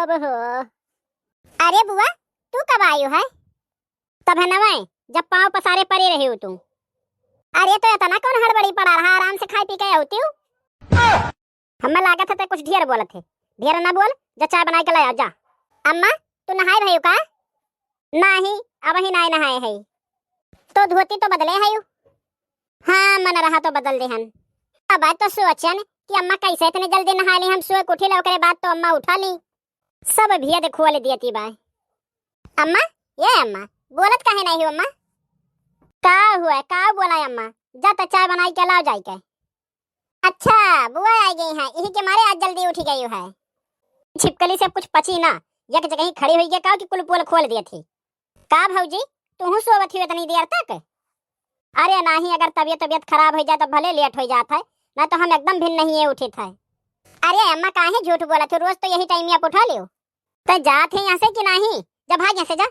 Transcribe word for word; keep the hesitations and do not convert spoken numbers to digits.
ओहो। अरे बुआ, तू कब आयो है? तब है नवै, जब पाँव पसारे परे रहे हो तू। अरे तो इतना कौन हड़बड़ी पड़ा रहा, आराम से खाए पी के होती हूँ। हमें लागत है ते कुछ ढेर बोलत है। ढेर ना बोल, जा चाय बनाए के लाया जा। अम्मा, तू नहाए भयो का? नाही, अबही नाय नहाए है। तो धोती तो बदले है यू। हाँ, मन रहा तो बदल देहन। अब तो सोचन कि अम्मा कैसे इतने जल्दी नहा ली, हम सोए के उठी ले, ओकरे बाद तो अम्मा उठा ली। सब भेद खोल दियती बाय। अम्मा, ये अम्मा, बोलत काहे नहीं हो अम्मा? का हुआ, का बोला अम्मा? जा तो चाय बनाई के लाओ जाई के। अच्छा, बुआ आ गई हैं, यही के मारे आज जल्दी उठी गई है। छिपकली से कुछ पची ना, एक जगह ही खड़ी हुई के का कि कुल पोल खोल दिए थी। का भौजी, तूहू सोवत हुई इतनी देर तक? अरे नाही, अगर तबियत, तबियत खराब हो जाए तो भले लेट हो जात है, ना तो हम एकदम भिन्न नहीं है उठित है। अरे अम्मा, काहे झूठ बोलत हो, रोज तो यही टाइम आप उठा लियो। तो जात है यहाँ से कि नाही? जा भाग यहाँ से, जा।